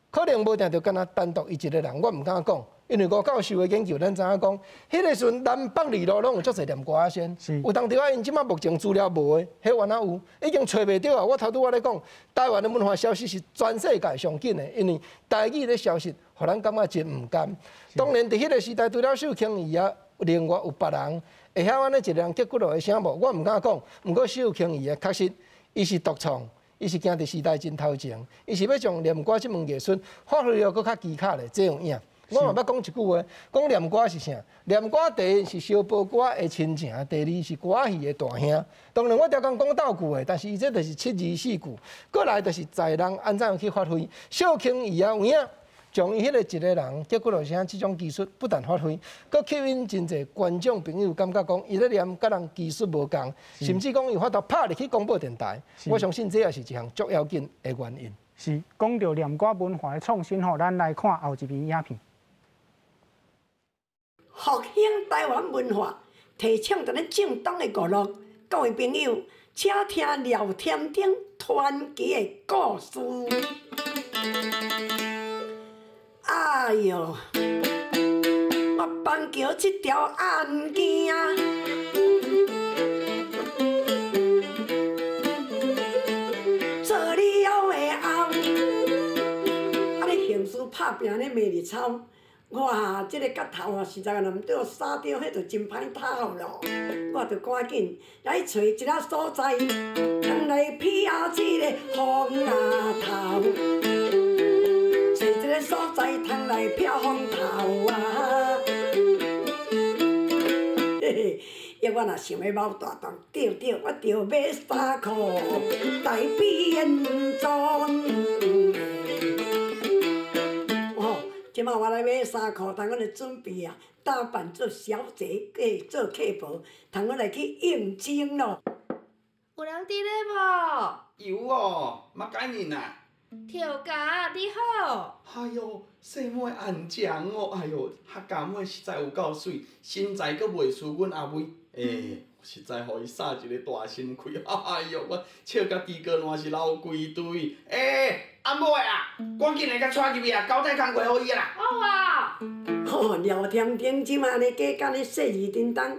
可能無定著敢若單獨伊一個人，我毋敢講，因為吳教授的研究，咱知影講，彼个時陣南北二路攏有足濟念歌仔先，有當時啊，𪜶這馬目前資料無的，彼原來有，已經揣袂著啊。我頭拄仔咧講，台灣的文化消失是全世界上緊的，因為台語咧消失，予咱感覺真毋甘。當然佇彼个時代，除了秀卿伊仔，另外有別人會曉按呢一個人結骨落的聲無？我毋敢講。毋過秀卿伊仔確實，伊是獨創。伊是行佇時代真頭前，伊是欲將念歌這門藝術發揮了閣較技巧咧，這樣影。我嘛捌講一句話，講念歌是啥？念歌第一是燒報歌的親情，第二是歌仔戲的大兄。當然我逐工講鬥句的，但是伊這就是七字四句。過來就是在人按怎樣去發揮。秀卿伊也有影，將伊彼個一個人結果就是這種技術不但發揮，閣吸引真濟觀眾朋友感覺講，伊咧念佮人技術無仝，甚至講有法度拍入去廣播電台。我相信這也是一項足要緊的原因。是講著念歌文化的創新吼，咱來看後一篇影片。復興台灣文化，提倡咱正統的娛樂。各位朋友，請聽廖添丁傳奇的故事。哎喲，我板橋這條案件，做了的後，啊你刑事拍拚咧骂日抄。哇！這个角頭啊，實在若毋對我沙雕，彼就真歹透咯。我著趕緊來揣一个所在，通來避這个風啊頭。揣一个所在，通來避風頭啊！嘿嘿，抑我若想欲撙大檔，對對，我著買衫褲來變裝。這擺我來買衫褲，通阮來準備啊，打扮做小姐，做客婆，通阮來去應徵咯。有人佇咧無？有哦，嘛解人啊？頭家你好。哎喲，細妹安詳哦，哎喲，客家妹實在有夠媠，身材閣袂輸阮阿妹，實在予伊掃一个大心氣，哎喲，我笑甲豬哥爛是流規堆，阿妹啊，趕緊來共帶入去啊，交代工課予伊啦。好啊。吼，廖添丁這馬按呢加減咧細膩叮當，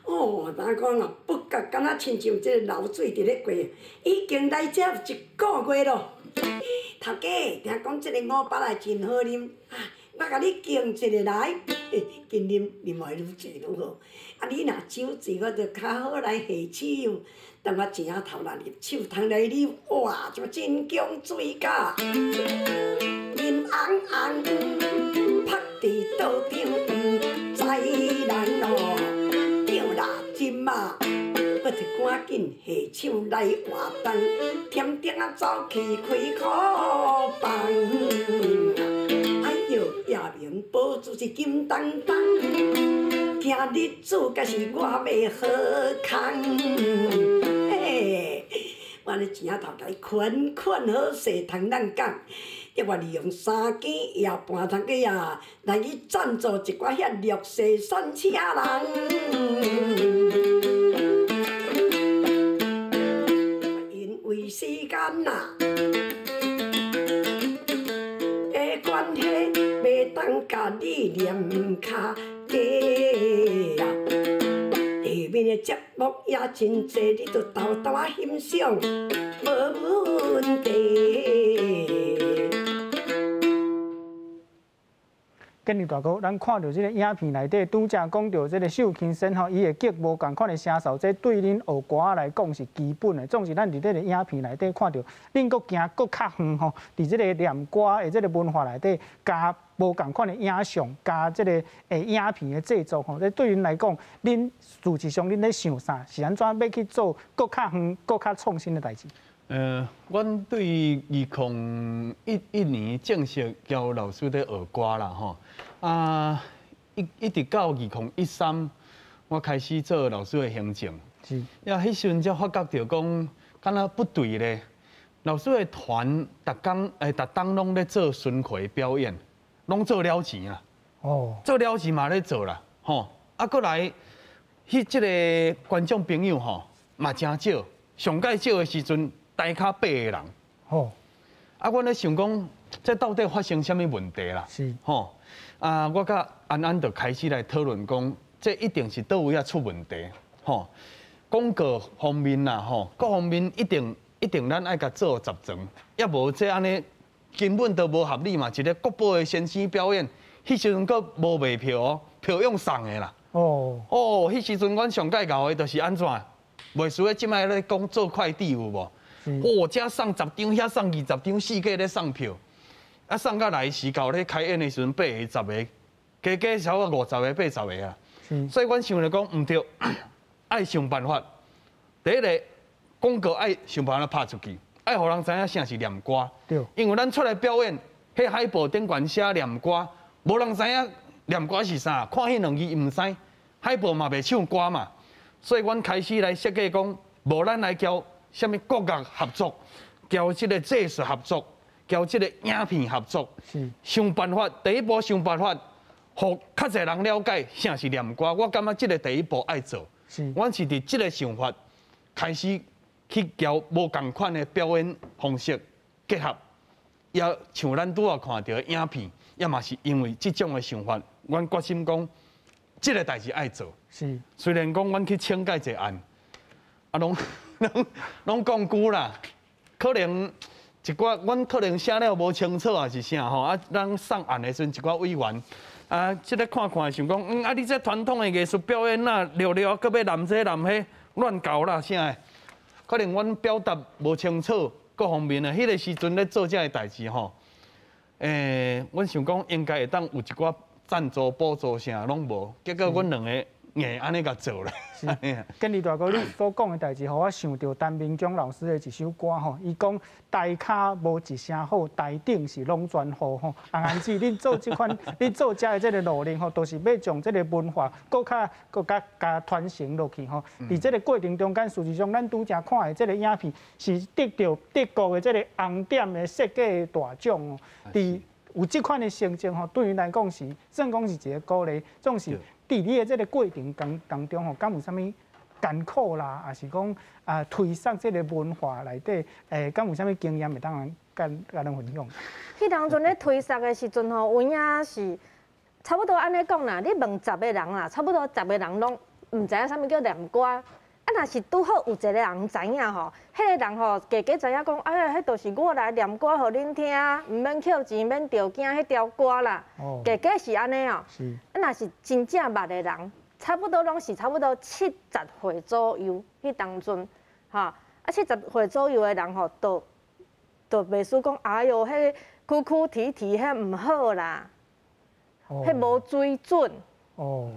哦，怎講啊？不覺敢若親像這个流水佇咧過，已經來遮一个月咯。頭家，聽講這个五百來真好啉，啊，我共你敬一个來，緊啉啉會愈濟愈好。啊，你若酒醉，我就較好來下手。等我錢仔頭若入手，通來啉，哇，這真強水甲，面紅紅，曝佇道場，毋知人哦，對啦，這馬我就趕緊下手來活動，添丁仔走去開苦房。哎喲，夜明寶珠是金當當，今日子敢是我欲好康。嘿，我咧钱仔头共伊款款好勢，通咱講，抑我利用三更夜半通去啊，來去贊助一寡遐弱勢散車人。因為時間啊的關係，袂當共你念較加啊。下面的節目也真濟，你著偷偷仔欣賞，無問題。建立大哥，咱看著這个影片内底，拄才讲著這个秀琴生吼，伊的剧无仝款的声嗽，这对恁学歌来讲是基本的。总是咱伫这个影片内底看著，恁阁行阁较远吼，伫这个念歌的这个文化内底，加无仝款的影像，加这个影片的制作吼，这对恁来讲，恁事实上恁咧想啥？是按怎欲去做阁较远、阁较创新的代志？阮对2011年正式交老师咧学歌啦吼，啊，一直到2013，我开始做老师的行政。呀，彼时阵才发觉著讲，敢若不对咧。老师的团逐工逐冬拢咧做巡回表演，拢做了钱啊。做了钱嘛咧做啦，吼。啊，阁来，彼这个观众朋友吼嘛诚少，上盖少的时阵，台跤八个人，啊，阮咧想讲，这到底发生啥物问题啦？吼，啊，我佮安安就开始来讨论讲，这一定是佗位仔出问题，吼。广告方面啦，吼，各方面一定一定咱爱共做十全，抑无这按呢根本都无合理嘛。一个国宝的先生表演，彼时阵阁无卖票哦，票用送的啦。哦，彼时阵阮上盖𠢕的就是按怎？袂输咧，这摆咧讲做快递有无？哦，遮送十张，遐送20张，四界咧送票，啊送到来时到咧开演的时阵，八个、十个，加加差不多50个、80个啊。所以阮想著讲，毋对，爱想办法。第一个广告爱想办法拍出去，爱予人知影啥是念歌。因为咱出来表演，彼海报顶悬写念歌，无人知影念歌是啥，看彼两字毋知，海报嘛袂唱歌嘛。所以阮开始来设计讲，无咱来交啥物国乐合作，交这个技术合作，交这个影片合作，想办法。第一步想办法，予较济人了解啥是念歌。我感觉这个第一步爱做。阮是伫这个想法开始去交无仝款的表演方式结合，也像咱拄仔看著的影片，也嘛是因为这种的想法，阮决心讲，这个代志爱做。虽然讲阮去请教一个案，啊，拢拢拢讲久啦，可能一寡阮可能写了无清楚，还是啥吼啊？咱送案的时阵，一寡委员啊，这个看看想讲，啊，你这传统的艺术表演啊，了了，阁欲揽这揽彼，乱搞啦啥的？可能阮表达无清楚，各方面的，彼个时阵咧做这个代志吼，阮想讲应该会当有一寡赞助补助啥，拢无，结果阮两个硬按呢共做咧。是，建立大哥，你所讲的代志，予我想著陈明忠老师的一首歌吼，伊讲台跤无一声好，台顶是拢全雨吼。安安子，恁做这款，恁做遮的这个努力吼，都是欲将这个文化阁较阁较共传承落去吼。伫这个过程中间，事实上咱拄才看的这个影片，是得著德国的这个红点的设计大奖哦。伫有这款的成绩吼，对𪜶来讲是算讲是一个鼓励，总是。伫你的这个过程当中吼，敢有啥物艰苦啦，抑是讲啊推捒这个文化内底，敢有啥物经验会当佮咱分享？彼当阵咧推捒的时阵吼，有影是差不多按呢讲啦，你问十个人啦，差不多十个人拢毋知影啥物叫念歌。啊，若是拄好有一个人知影吼，彼个人吼，加加知影讲，哎呀，彼就是我来念歌予恁听，毋免扣钱，免著惊彼条歌啦。加加是按呢哦。啊，若是真正捌的人，差不多拢是差不多70岁左右，彼当阵，吼，啊，70岁左右的人吼，就袂输讲，哎哟，彼个哭哭啼啼，彼毋好啦，彼无水准。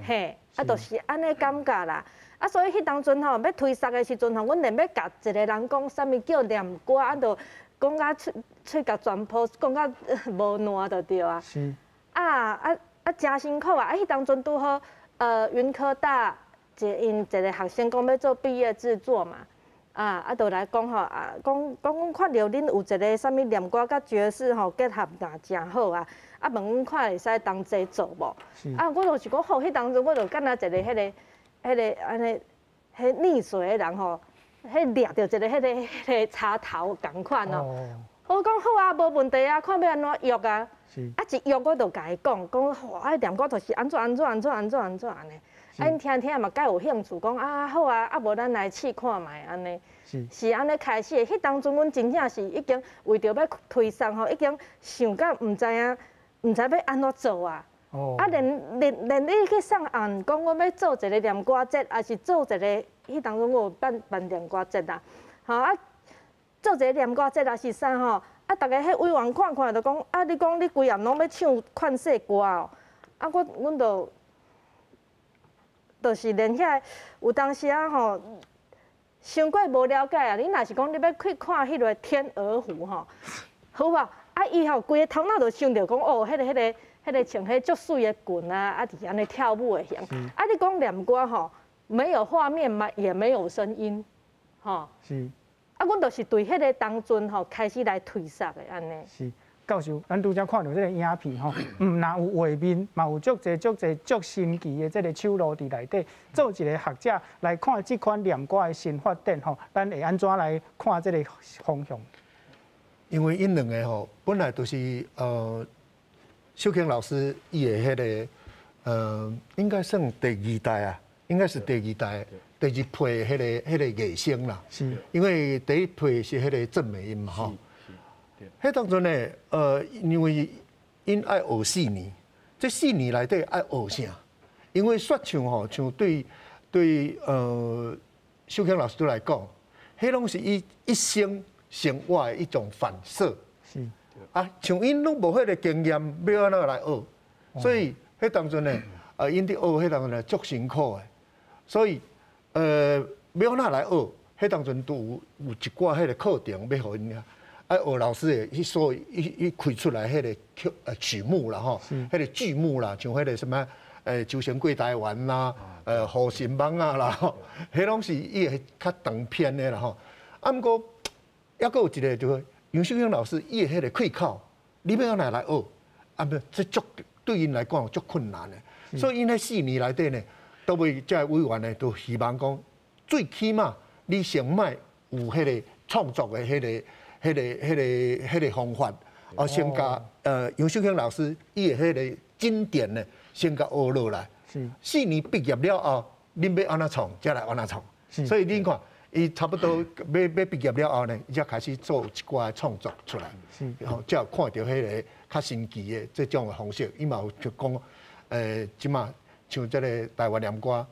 嘿，啊，就是按呢感觉啦。啊，所以彼当阵吼，欲推捒的时阵吼，阮连欲共一个人讲啥物叫念歌，啊，就讲甲喙喙共全部讲甲无烂就对啊。啊啊啊！诚辛苦啊！啊，彼当阵拄好，云科大𪜶一个学生讲欲做毕业制作嘛，啊啊，就来讲吼啊，讲讲阮看著恁有一个啥物念歌佮爵士吼结合，若诚好啊！啊，问阮看会使同齐做无？啊，我就是讲好，彼当阵我就敢若一个彼个。彼个按呢，彼溺水的人吼，彼掠著一个彼个插头仝款哦。我讲好啊，无问题啊，看欲按怎约啊。啊，一约我就共伊讲，讲吼，啊念歌就是按怎按怎按怎按怎按怎按呢。啊，𪜶听听嘛，较有兴趣，讲啊好啊，啊无咱来试看觅按呢。是按呢开始的。彼当阵阮真正是已经为著欲推捒吼，已经想甲毋知影，毋知欲按怎做啊。啊，連你去上岸講，我欲做一个念歌節，抑是做一个，彼當陣我有辦念歌節啦，吼啊，做一个念歌節抑是啥吼？啊，逐家彼委員看看就講，啊，你講你規暗攏欲唱勸世歌哦，啊，阮就是連遐有當時啊吼，傷過無了解啊！你若是講你欲去看彼个天鵝湖吼，好無？啊，伊吼規个頭腦就想著講，哦，彼个穿彼足媠的裙啊，啊，佇按呢跳舞的形。啊，你講念歌吼，沒有畫面嘛，也沒有聲音，吼。啊，阮就是對彼个當陣吼開始來推捒的按呢。是，教授，咱拄才看著這个影片吼，毋但有畫面，嘛有足濟足濟足神奇的這个手路佇內底。做一个學者來看這款念歌的新發展吼，咱會按怎來看這个方向？因為𪜶兩个吼，本來就是秀卿老師伊的彼个應該算第二代啊，應該是第二代、第二批彼个藝星啦。因為第一批是彼个鄭美音嘛吼。彼當陣呢，因為𪜶愛學四年，這四年內底愛學啥？因為說唱吼，像對秀卿老師來講，彼攏是伊一生生活的一種反射。啊，像𪜶攏無彼个經驗，欲按怎來學？所以彼當陣呢，啊，𪜶佇學彼當陣呢，足辛苦的。所以，欲按怎來學？彼當陣都有一寡彼个課程欲予𪜶啊，學老師的彼所伊開出來彼个曲目啦吼，彼个劇目啦，像彼个啥物求神過台灣啦，封神榜啊啦吼，彼攏是伊會較長篇的啦吼。啊，毋過猶閣有一个就是楊秀卿老師伊的彼个開口，你欲按怎來學？啊，毋這足對𪜶來講足困難的。所以𪜶彼四年內底呢，都會這个委員呢，都希望講，最起碼你先莫有彼个創作的彼个方法，哦，先共楊秀卿老師伊的彼个經典呢，先共學落來。四年畢業了後，恁欲按怎創，才來按怎創。所以恁看，伊差不多欲畢業了後呢，伊才開始做一寡創作出來。吼，才有看著彼个較新奇的這種的方式。伊嘛有就講，這馬像這个台灣念歌，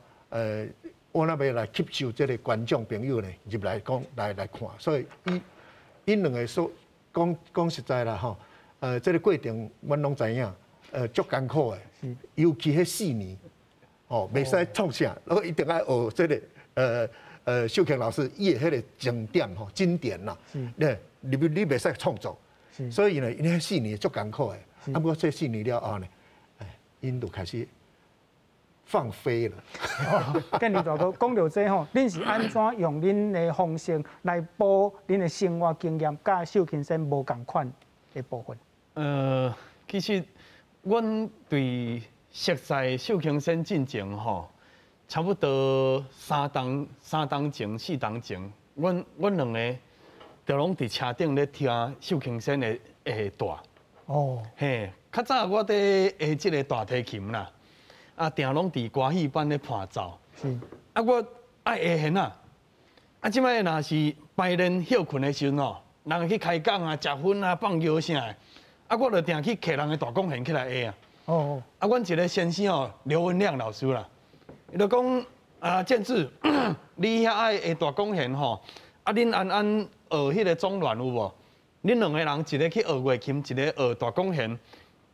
我若欲來吸收這个觀眾朋友呢，入來講來看。所以伊𪜶兩个所講講實在啦吼，這个過程阮攏知影，足艱苦的，尤其彼四年，吼，袂使創啥，我一定愛學這个秀卿老師伊的彼个經典吼，經典啦，你袂使創作，所以呢，𪜶彼四年足艱苦的，啊，毋過這四年了後呢，𪜶就開始放飛了。建立大哥講著這吼，恁是按怎用恁的方式來補恁的生活經驗，佮秀卿先無仝款的部分？其實阮對熟似秀卿先進前吼，差不多三冬前、四冬前，阮兩个就攏佇車頂咧聽秀卿先的帶。哦。嘿，較早我佇下這个大提琴啦，啊，定攏佇歌戲班咧伴奏。啊，我愛下弦啊。啊，這擺若是排練歇睏的時陣吼，人去開講啊、食薰啊、放尿啥的，啊，我就定去揢人的大管弦起來下啊。啊，阮一个先生哦，劉文亮老師啦，伊就講啊，建志，你遐愛下大管弦吼，啊，恁按按學彼个總亂有無？恁兩個人一個去學月琴，一個學大管弦，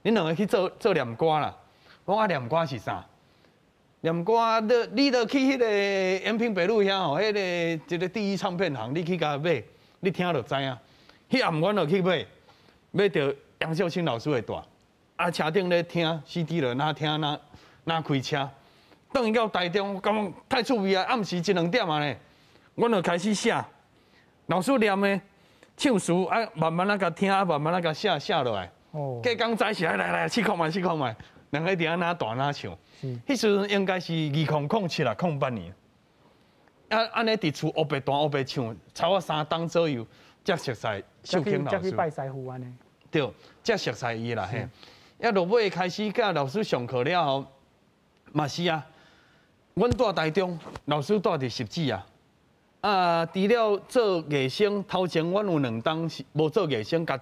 恁兩個去做念歌啦。我講啊，念歌是啥？念歌，你著去彼个延平北路遐吼，彼个一个第一唱片行，你去共買，你聽就知影。彼暗阮就去買，買著楊秀卿老師的帶，啊，車頂咧聽 CD 就若聽若若開車，轉去到台中，我感覺太趣味啊！暗時一兩點啊呢，阮就開始寫，老師念的唱詞啊，慢慢仔共聽，啊，慢慢仔共寫寫落來。隔工早起來來來試看覓試看覓，兩个佇遐若彈若唱。彼時陣應該是2007啊，08年。啊，按呢佇厝烏白彈烏白唱，差不多三冬左右，才熟似秀卿老師。才去拜師傅按呢。對，才熟似伊啦嘿。啊，落尾開始佮老師上課了後，嘛是啊，阮蹛台中，老師蹛佇汐止啊。啊，除了做藝生，頭前阮有兩冬是無做藝生，家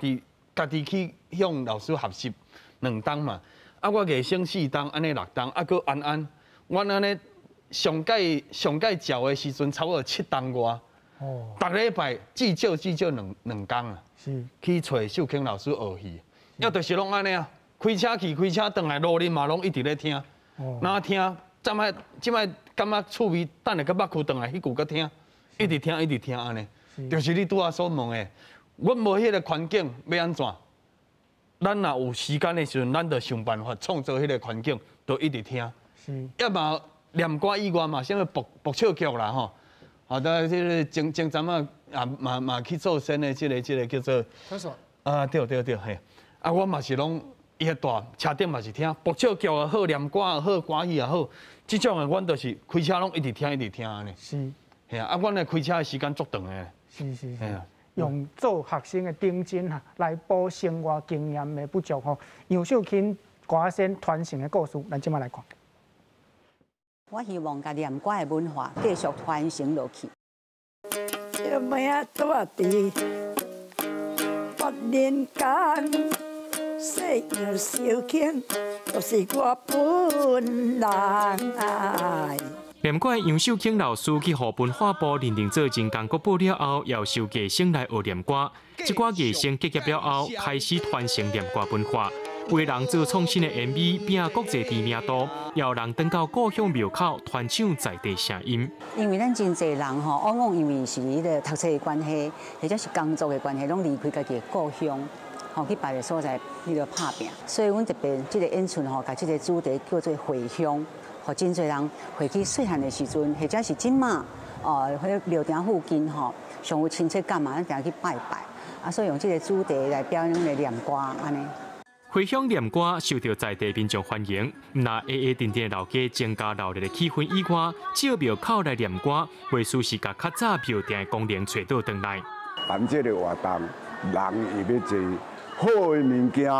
己去向老師學習兩冬嘛。啊，我艺生四冬，按呢六冬，啊，阁安安，阮按呢上盖上盖照的时阵，差不多七冬外。哦。逐礼拜至少至少两两工啊。是。去揣秀卿老师学戏，抑就是拢按呢啊，开车去，开车转来，路里嘛拢一直咧听。哦。若听，这摆这摆感觉趣味，等下阁捌蛆转来，彼句阁听，一直听一直听按呢。就是你拄仔所问的，阮无彼个环境，欲按怎？咱若有时间的时阵，咱就想办法创造彼个环境，就一直听。是。抑嘛，念歌以外嘛，啥物爆爆笑剧啦吼。啊，对，这个前前阵仔也嘛嘛去做新的这个这个叫做。啊，对对对，嘿。啊，我嘛是拢伊个大车顶嘛是听爆笑剧也好，念歌也好，歌戏也好，这种的阮就是开车拢一直听一直听按呢。是。嘿啊，啊，阮的开车的时间足长的。是是是。用做学生的顶真哈，来补生活经验的不足吼。杨秀卿歌仔仙传承的故事，咱这马来看。我希望共念歌的文化继续传承落去。小妹仔住伫百年间，细杨秀卿就是我本人爱。念歌杨秀卿老师去予文化部认定做人工国宝了后，要收艺生来学念歌。这寡艺生结业了后，开始传承念歌文化。有的人做创新的 MV，拼国际知名度；也有人转到故乡庙口传唱在地声音。因为咱真济人吼，往往因为是彼个读册的关系，或者是工作的关系，拢离开家己的故乡，吼去别个所在彼个拍拚。所以阮特别这个演出吼，共这个主题叫做回乡。予真济人回去细汉的时阵，或者是这马哦，彼个庙埕附近吼，上有亲切感嘛，咱定去拜拜。啊，所以用这个主题来表演阮的念歌按呢。回乡念歌受到在地民众欢迎，毋若下下定定老街增加热闹的气氛以外，借庙口来念歌，袂输是共较早庙埕的功能揣倒转来。办这个活动，人会欲济，好的物件，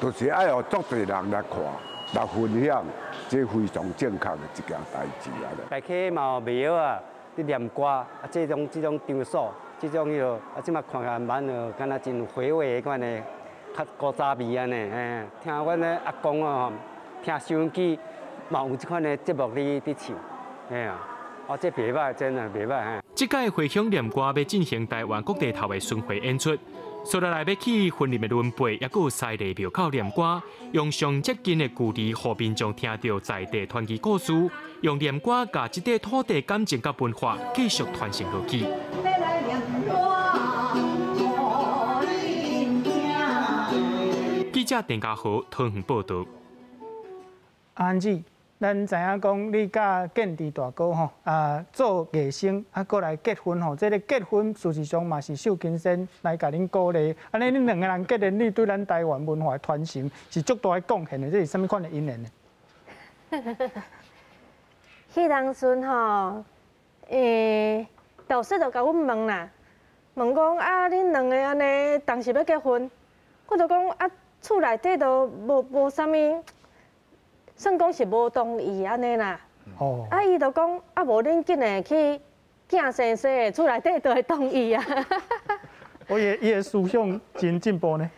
就是爱予足济人来看，来分享。这非常正确的一件代志啊！大家嘛袂晓啊，伫念歌啊，这种这种场所，这种彼落啊，这马看起来蛮哦，敢若真回味的款的，较古早味按呢。嘿，听阮的阿公啊，听收音机嘛有这款的节目伫伫唱，嘿啊，哦，这袂䆀，真的袂䆀嘿。这届回乡念歌欲进行台湾各地头的巡回演出。接落来欲去云林的仑背，抑阁有西丽庙口念歌，用上接近的距离，予民众听著在地传奇故事，用念歌共这块土地感情佮文化继续传承落去。记者陈家豪桃园报道。安子，咱知影讲，你佮建智大哥吼啊做艺生啊，阁来结婚吼，这个结婚事实上嘛是秀琴先来共恁鼓励。按呢，恁两个人结连，你对咱台湾文化的传承是足大的贡献的，这是啥物款的因缘呢？彼当阵吼，导师就共阮问啦，问讲啊，恁两个按呢，当时欲结婚，我就讲啊，厝内底都无无啥物。算讲是无同意按呢啦，哦，啊，伊就讲啊，无恁紧的去囝生生的，厝内底就会同意啊。我伊的思想真进步呢。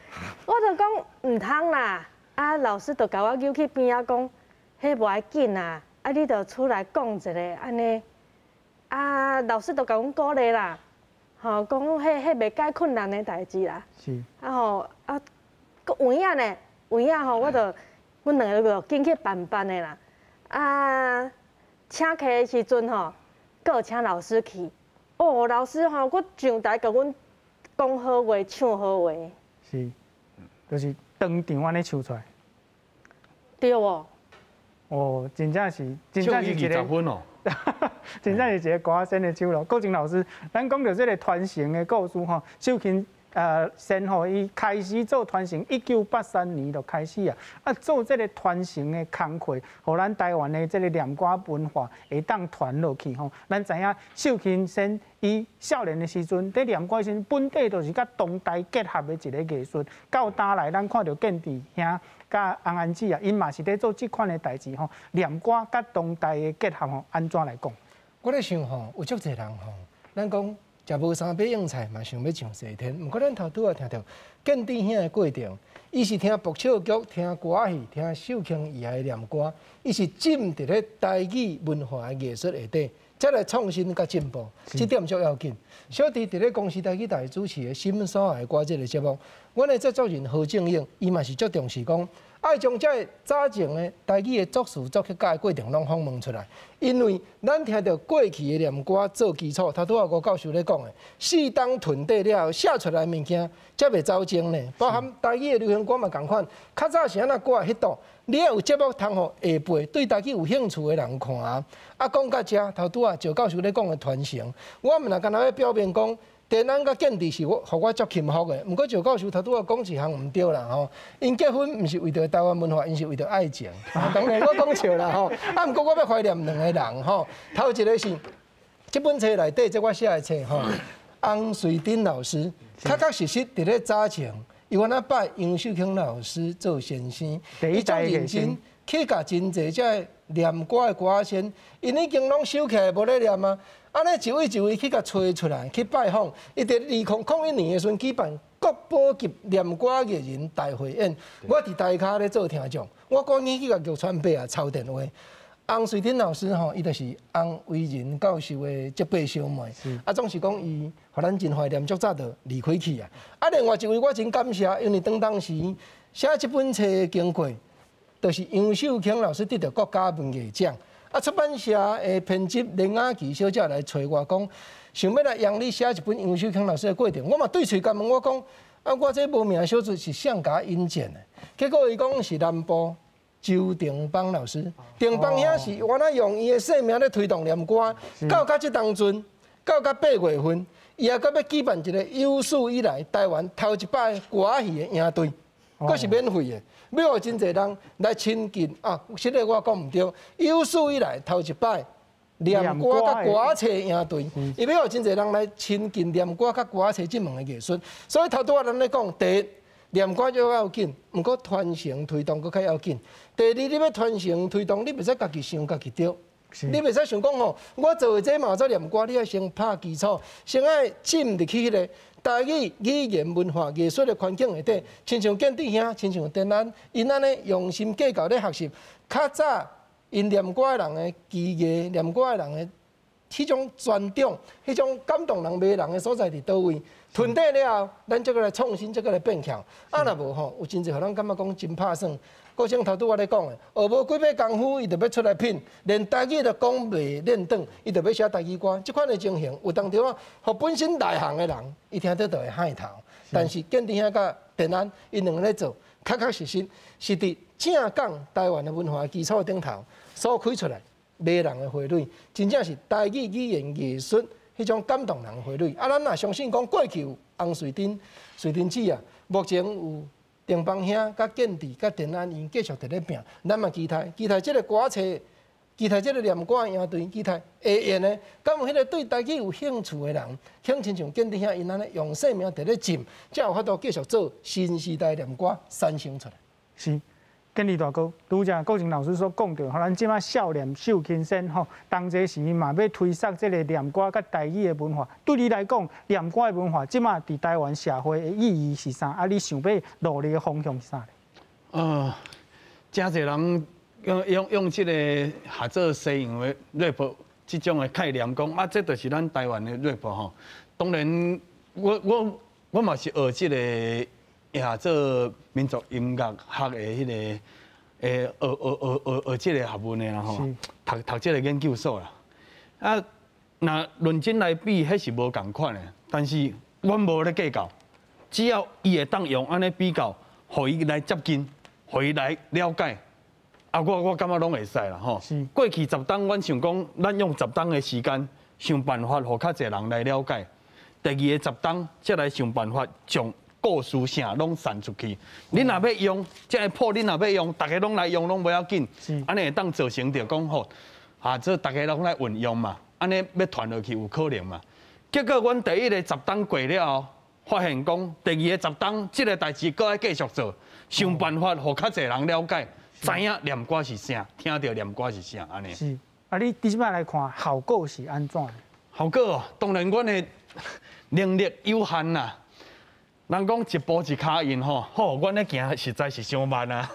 我就讲毋通啦，啊，老师就共我揪去边仔讲，彼无要紧啦，啊，你就出来讲一下按呢，啊，老师就共阮鼓励啦，吼，讲彼彼袂解困难的代志啦。是。啊吼，啊，阁有影呢，有影吼，我就。阮两个就紧去办办的啦，啊，请客的时阵吼，阁有请老师去。哦，老师吼，阁上台共阮讲好话，唱好话。是，就是当场按呢唱出来。对哦。哦，真正是，真正是一个。分哦。真正是一个歌仔仙的手路。国靖老师，咱讲著这个传承的故事吼，秀琴。先吼，伊开始做传承，1983年就开始啊，啊，做这个传承的工课，予咱台湾的这个念歌文化会当传落去吼。咱知影秀琴先伊少年的时阵，伫念歌时阵，本底就是佮当代结合的一个艺术。到今来，咱看著建智兄佮洪安姊啊，𪜶嘛是咧做这款的代志吼。念歌佮当代的结合吼，按怎来讲？我咧想吼，有足济人吼，咱讲。食無三把硬菜嘛，想欲上西天。毋過咱頭拄仔聽著建智兄的過程，伊是聽爆笑劇、聽歌仔戲、聽秀卿伊愛念歌，伊是浸佇咧台語文化的藝術下底，才來創新佮進步，這點足要緊。小弟佇咧公視台語台主持的心所愛歌這个節目，阮的製作人何正英，伊嘛是足重視講，愛將這个早前的台語的作詞作曲家的過程攏訪問出來，因為咱聽著過去的念歌做基礎，頭拄仔吳教授咧講的，四冬囤底了後寫出來的物件才袂走鐘呢。包含台語的流行歌嘛仝款，較早是按怎歌的彼度，你愛有節目通予下輩對台語有興趣的人看啊。啊，講到遮，頭拄仔趙教授咧講的傳承，我毋若干焦欲表明講。田安佮建智是我，予我足钦服的。毋過趙教授頭拄仔講一項毋對啦吼，𪜶結婚毋是為著台灣文化，𪜶是為著愛情。當然我講笑啦吼。啊，毋過我欲懷念兩个人吼。頭一个是這本冊內底，這我寫的冊吼，翁瑞珍老師，確確實實佇咧早前，伊原來拜楊秀卿老師做先生，伊足認真去共真濟這个念歌的歌仔先，𪜶已經攏收起來無咧念啊。按呢一位一位去共揣出來，去拜訪。伊佇2001年的時陣舉辦國寶級念歌藝人大匯演，我佇台跤咧做聽眾，我趕緊去共玉川伯啊抄電話。翁瑞珍老師吼，伊就是翁維仁教授的叔伯小妹，啊，總是講伊予咱真懷念，足早就離開去啊。啊，另外一位我真感謝，因為當時寫這本冊的經過，就是楊秀卿老師得著國家文藝獎。啊！出版社的編輯林雅琪小姐來揣我講，想欲來邀你寫一本楊秀卿老師的過程，我嘛對喙共問我講，啊，我這無名小卒是誰共我引薦的？結果伊講是南部周定邦老師，定邦兄是原來用伊的姓名咧推動念歌，到甲這當陣，到甲8月份，伊猶閣欲舉辦一个有史以來台灣頭一擺歌仔戲的營隊。閣是免費的，欲予真濟人來親近啊！實在我講毋對，有史以來頭一擺念歌佮歌仔冊營隊，伊欲予真濟人來親近念歌佮歌仔冊這門的藝術。所以頭拄仔咱咧講，第一念歌足要緊，毋過傳承推動閣較要緊。第二，你欲傳承推動，你袂使家己想家己對。你袂使想講吼，我做的這嘛做念歌，你愛先拍基礎，先愛浸入去彼个台語語言文化藝術的環境內底，親像建智兄，親像田安，𪜶按呢用心計較咧學習，較早𪜶念歌的人的技藝，念歌的人的彼種專長，彼種感動人、迷人的所在佇佗位，囤底了後，咱才閣來創新，才閣來變巧。啊，若無吼，有真濟予咱感覺講真拍算。國生頭拄我咧講的，學無幾擺功夫，伊就欲出來品，連台語都講袂輪轉，伊就欲寫台語歌。這款的情形，有當時啊，予本身內行的人，伊聽著就會害頭。但是建智兄佮田安，𪜶兩个咧做，確確實實是佇正港台灣的文化基礎頂頭所開出來迷人的花蕊，真正是台語語言藝術彼種感動人的花蕊。啊，咱若相信講過去有翁瑞珍、瑞珍姊啊，目前有。定邦兄、佮建智、佮田安，𪜶繼續佇咧拼。咱嘛期待，期待這个歌冊，期待這个念歌營隊，期待會用的。敢有彼个對台語有興趣的人，肯親像建智兄𪜶按呢用生命佇咧浸，才有法度繼續做新時代念歌產生出來。是。建智大哥，拄才國靖老師所講著，吼，咱這馬少年秀卿先吼，當這時嘛欲推捒這个念歌佮台語的文化。對你來講，念歌的文化這馬佇台灣社會的意義是啥？啊，你想欲努力的方向是啥？誠濟人用這个合做西洋的 rap 這種的概念，講啊，這就是咱台灣的 rap 吼。當然，我嘛是學這个。也做民族音樂學的彼个，學這个學問的啦吼，讀這個研究所啦。啊，若論真來比，彼是無仝款的。但是阮無咧計較，只要伊會當用按呢比較，予伊來接近，予伊來了解。啊，我感覺攏會使啦吼。過去十冬，阮想講，咱用十冬的時間，想辦法予較濟人來了解。第二个十冬，才來想辦法將故事啥攏散出去。恁若欲用，這个譜恁若欲用，逐个攏來用攏無要緊。按呢會當造成著講吼，啊，這逐个攏來運用嘛，按呢欲傳落去有可能嘛。結果阮第一个十冬過了後，發現講第二个十冬這个代誌閣愛繼續做，想辦法予較濟人了解，知影念歌是啥，聽著念歌是啥按呢。是，啊，你這擺來看效果是按怎？效果哦，當然阮的能力有限啦。人讲一步一跤印吼，吼，阮咧行实在是伤慢啊，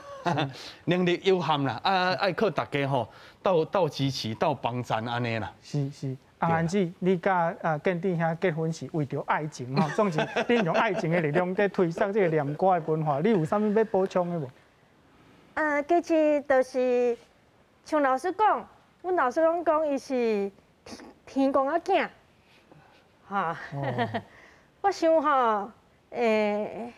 能力有限啦，啊，爱靠大家吼，斗斗支持、斗帮赞按呢啦。是是，阿安姊，你佮建志兄结婚是为著爱情吼，总是恁用爱情的力量在推捒这个念歌的文化，你有啥物欲补充的无？其实就是像老师讲，阮老师拢讲伊是天公仔囝，哈，我想吼。欸，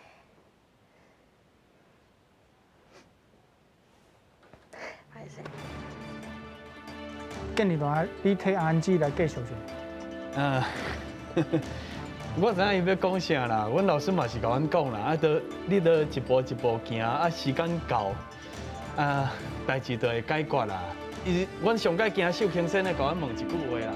建立大，你替阿安姊来介绍一下。嗯，我知影伊欲讲啥啦，阮老师嘛是共阮讲啦，啊，都你都一步一步行，啊，时间到，啊，代志就会解决啦。伊，阮上盖惊秀卿先来共阮问一句话啦。